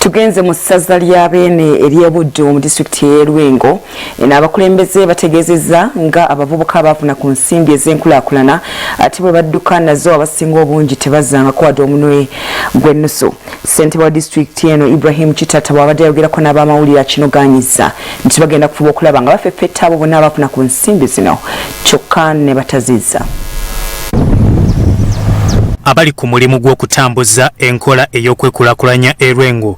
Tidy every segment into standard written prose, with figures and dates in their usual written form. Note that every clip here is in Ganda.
Tugenze mu ssaza lya Beene ery'e Buddu mu disitulikiti y'e Lwengo. Eno abakulembeze bategeezezza nga abavubuka abaafuna ku nsimbi ez'enkulaakulana ate bwe badduka nazo abasinga obungi tebazzangako wadde omunwe gw'ennusu. Ssentebe wa disitulikiti eno Ibrahim Kitata bw'abadde ayogerako n'abamawulire akinogaanyizza nti bagenda kufuba okulaba nga bafeffetta abo bonna abaafuna ku nsimbi zino kyokka ne batazizza. Abali ku mulimu gw'okutambuza enkola ey'okwekulaakulanya e Lwengo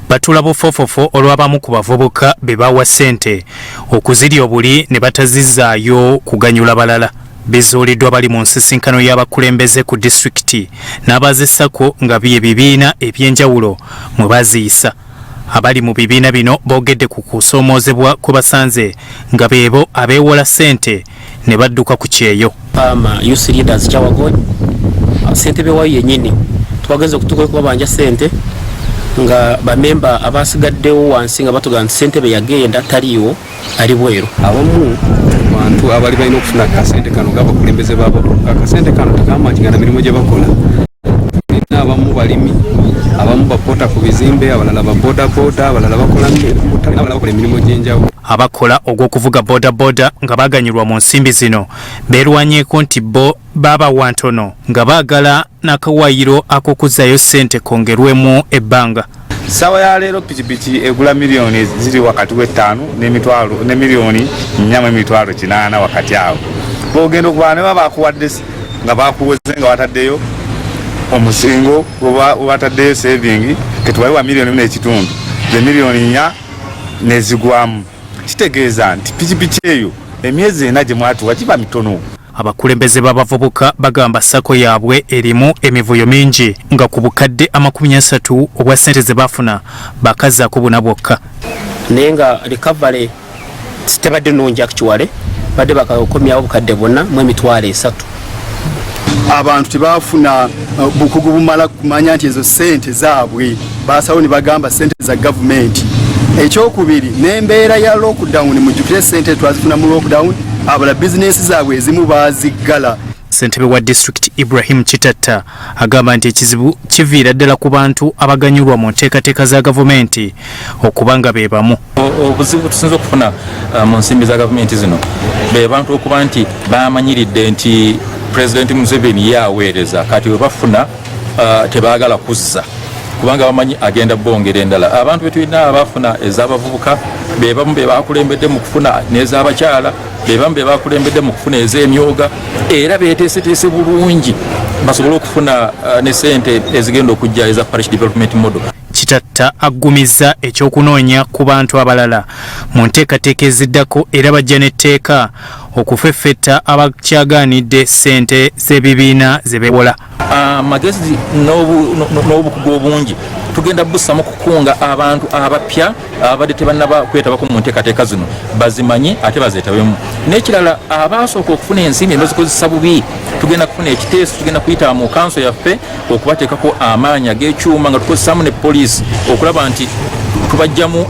batuula bufoofofo olw'abamu ku bavubuka be bawa ssente okuzirya obuli ne batazizzaayo kuganyula balala. Bizuuliddwa bali mu nsisinkano y'abakulembeze ku disitulikiti n'abazissako nga bye bibiina eby'enjawulo mwe baziyisa. Abali mu bibiina bino boogedde ku kusoomoozebwa kwe basanze nga beebo abeewola ssente ne badduka ku kyeyo. Pama Youth Leaders Kyawagon ssentebe wayo yennyini twagenze okutuuka okubabanja ssente nga bamemba abasigaddewo wansi nga batugamba nti ssentebe yagenda taliiwo ali bweru. Abamu ku bantu abali balina okufuna akasente kano ng'abakulembeze b'abavubuka, akasente kano tekamakingana mirimu gye bakola. Tulina abamu balimi, abamu bapota ku bizimbe, abalala ba bodaboda, abalala bakola abalala bakola emirimu gy'enjawulo. Abakola ogw'okuvuga bodaboda nga baganyulwa mu nsimbi zino beerwanyeeko nti bo baabawa ntono nga baagala n'akawaayiro ak'okuzzaayo ssente kongerwemu ebbanga. Ssaawa ya leero pikipiki egula miliyoni ziri wakati w'ettaano n'emitwalo ne miliyoni nnya mu emitwalo kinaana wakati awo. Bw'ogenda okubala ne baba bakuwadde nga bakuwoze nga wataddeyo omusingo oba wataddeyo saving ketubawe wa miliyoni n'ekitundu ze miliyoni nnya nezigwamu, kitegeeza nti pikipiki eyo emyezi ena gye mwatuwa giba mitono. Abakulembeze b'abavubuka bagamba sacco yaabwe erimu emivuyo mingi nga ku bukadde 30 obwa ssente ze baafuna bakazzaako buna bwokka. Naye nga recovery tebadde nnungi, actually badde bakakomyawo obukadde buna mu emitwalo esatu. Abantu tebafuna bukugu bumala kumanya nti ezo ssente zaabwe, basawo ne bagamba ssente za gavumenti. Ekyokubiri, n'embeera ya lockdown, mujjukire ssente twazifuna mu lockdown, abala bizinensi zaabwe ezimu baziggala. Ssentebe wa disitulikiti Ibrahim Kitatta agamba nti ekizibu kiviira ddala ku bantu abaganyulwa mu nteekateeka za gavumenti okuba nga be bamu. Obuzibu tusinza okufuna mu nsimbi za gavumenti zino be bantu okuba nti bamanyiridde nti Pulezidenti Museveni ye aweereza, kati bwe bafuna tebaagala kuzza kubanga bamanyi agenda bongera endala. Abantu betulina abafuna ez'abavubuka be bamu be bakulembedde mu kufuna n'ez'abakyala, be bamu be bakulembedde mu kufuna ez'emyoga, era beeteeseteese bulungi basobole okufuna ne ssente ezigenda okujja eza parish development model. Kitatta aggumizza ekyokunoonya ku bantu abalala mu nteekateeka eziddako, era bajja n'etteeka okufeffetta abakyagaanidde ssente z'ebibiina ze beewola. Amagezi n'obukugu obungi tugenda bussamu kukunga abantu abapya ababadde tebannaba kwetabako mu nteekateeka zino bazimanye ate bazeetabemu. N'ekirala, abaasooka okufuna ensimbi ne bazikozesa bubi, tugenda kufuna ekiteeso, tugenda kuyita mu kanso yaffe okubateekako amaanyi ag'ekyuma nga tukozesaamu ne poliisi okulaba nti tubajjamu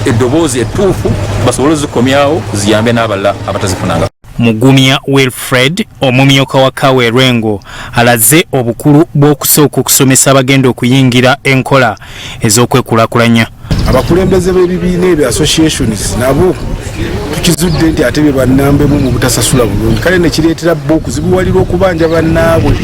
eddoboozi ettuufu basobole ozikomyawo ziyambe n'abalala abatazifunanga. Mugumya Wilfred, omumyuka wa Kawe Lwengo, alaze obukulu bw'okusooka okusomesa abagenda okuyingira enkola ez'okwekulaakulanya. Abakulembeze b'ebibiina ebyo, associations, nabo tukizudde nti ate be bannambemu mu butasasula bulungi, kale nekireetera bo okuzibuwalirwa okubanja bannaabwe.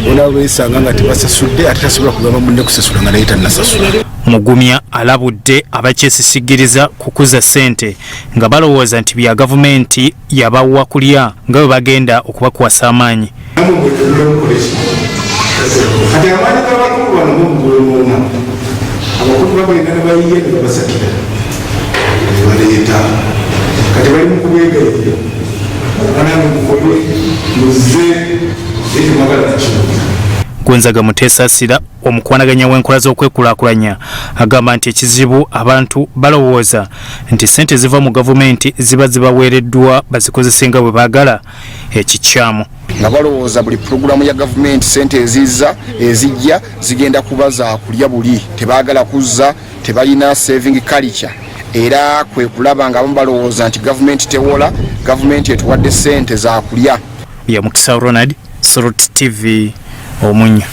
Bona beesanga nga tebasasudde, ate tasobola kugamba munne kusasula nga naye tannasasula. Mugumya alabudde abakyesisigiriza kukuza ssente nga balowooza nti bya gavumenti yabawa kulya nga bwe bagenda okubakwasa amaanyi. Kati amaanyi g'abakulu bano muguyonoona, abakulu bagenda ne bayiye ne babasakira ne baleeta, kati bali mu kubeegayirira, banange mukole muzze ekyo mwagala kukiwulira. Gonzaga Muteesasira, omukwanaganya w'enkola z'okwekulaakulanya, agamba nti ekizibu abantu balowooza nti ssente ziva mu gavumenti ziba zibaweereddwa bazikozese nga bwe baagala, ekikyamu. Nga balowooza buli pulogulaamu ya gavumenti ssente ezizza ezijja zigenda kuba za kulya buli, tebaagala kuzza, tebalina saving culture, era kwe kulaba nga abamu balowooza nti gavumenti tewola, gavumenti etuwadde ssente za kulya. Bya Mukisa Ronald, Salt TV, Omunya.